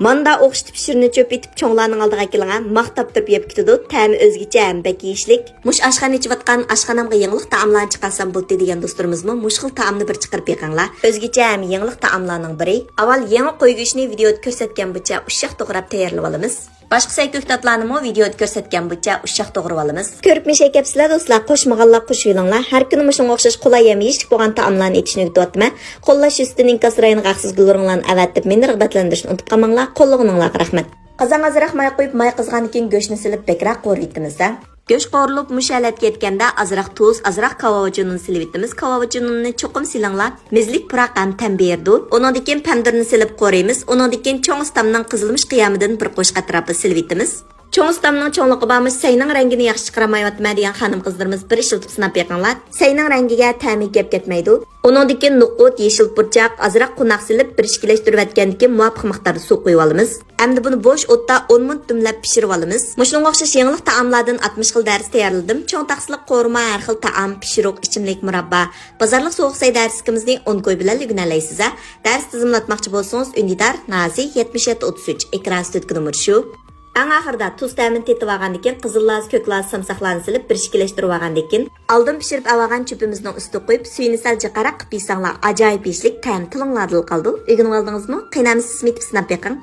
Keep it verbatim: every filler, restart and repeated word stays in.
ماندا ئوخشىتىپ شىرنى چۆپ ئېتىپ چوڭلارنىڭ ئالدىغا ئەكېلىڭە، ماختاپ تۇرۇپ يەپ كېتىدۇ، تەمى ئۆزگىچە ھەم بەك يېيىشلىك. مۇشۇ ئاشخانا ئېچىۋاتقان ئاشخانامغا يېڭىلىق تائاملارنى چىقارسام بولدى دېگەن دوستلىرىمىزمۇ مۇشۇ خىل تائامنى بىر چىقىرىپ بېقىڭلار. ئۆزگىچە ھەم يېڭىلىق تائاملارنىڭ بىرى. ئاۋۋال يېڭى قوي گۆشىنى ۋىدىيودا كۆرسەتكەن بويىچە ئۇششاق توغراپ تەييارلىۋالىمىز. باشقا سەي كۆكتاتلارنىمۇ ۋىدىيودا كۆرسەتكەن بويىچە ئۇششاق توغرىۋالىمىز. كۆرۈپمۇ شەي كەپسىلەر دوستلار، قوشمىغانلار قوشۇۋېلىڭلار. ھەر كۈنى مۇشۇنىڭغا ئوخشاش قولاي ھەم يېيىشلىك بولغان تائاملارنى ئېتىشنى ئۆگىتىۋاتىمەن. قوللاش يۈزىسىدىن ئىنكاس رايونىغا ھەقسىز گۈل ئورۇنلارنى ئەۋەتىپ، مېنى رىغبەتلەندۈرۈشنى ئۇنتۇپ قالماڭلار. قوللىغىنىڭلارغا رەھمەت. قازانغا ئازراق ماي قۇيۇپ، ماي قىزغاندىن كېيىن گۆشنى سېلىپ بەكرەك قورۇۋېتىمىز-دە. گۆش قورۇلۇپ مۇشۇ ھالەتكە يەتكەندە ئازراق تۇز، ئازراق كاۋاۋىچىنىنى سېلىۋېتىمىز. كاۋاۋىچىنىنى چوقۇم سېلىڭلار. مېزىلىك پۇراق ھەم تەم بېرىدۇ. ئۇنىڭدىن كېيىن پەمىدۇرنى سېلىپ قورۇيمىز. ئۇنىڭدىن كېيىن چوڭ ئۇستامنىڭ قىزىلمىش قىيامىدىن بىر قوشۇق ئەتراپىدا سېلىۋېتىمىز. چوڭ ئۇستامنىڭ چوڭلۇقى بارمۇ سەينىڭ رەڭگىنى ياخشى چىقىرالمايۋاتىمەن دېگەن خانىم-قىزلىرىمىز بىر ئىشلىتىپ سىناپ بېقىڭلار. سەينىڭ رەڭگىگە تەمى گەپ كەتمەيدۇ. ئۇنىڭدىن كېيىن نوقۇت، يېشىل پۇرچاق، ئازراق قوناق سېلىپ بىر ئىككىلەشتۈرۈۋەتكەندىن كېيىن مۇۋاپىق مىقداردا سۇ قۇيۇۋالىمىز. ئەمدى بۇنى بوش ئوتتا ئون مىنۇت دۈملەپ پىشۇرۇۋالىمىز. مۇشۇنىڭغا ئوخشاش يېڭىلىق تائاملاردىن ئاتمىش خىل دەرس تەييارلىدىم. چوڭ تاقسىلىق قورۇما، ھەر خىل تائام، پىشۇرۇق، ئىچىملىك، مۇراببا. بازارلىق سوغۇق سەي دەرسلىكىمىزنى ئون كوي بىلەن ئۆگىنەلەيسىز ھە. دەرس تىزىملاتماقچى بولسىڭىز، ئۈندىدار نازى يەتمىش يەتتە ئوتتۇز ئۈچ، ئېكران ئۈستىدىكى نومۇر شۇ. ئەڭ ئاخىرىدا تۇز تەمىنى تېتىۋالغاندىن كېيىن، قىزىل لاز، كۆك لاز، سامساقلارنى سېلىپ بىر ئىككىلەشتۈرۈۋالغاندىن كېيىن، ئالدىن پىشۇرۇپ ئالغان چۆپىمىزنىڭ ئۈستىگە قۇيۇپ، سۈيىنى سەل جىقراق قىلىپ يېسەڭلار، ئاجايىپ يېيىشلىك، تەمى تىلىڭلاردىلا قالىدۇ. ئۆگىنىۋالدىڭىزمۇ؟ قېنى ئەمىسە سىزمۇ ئېتىپ سىناپ بېقىڭ.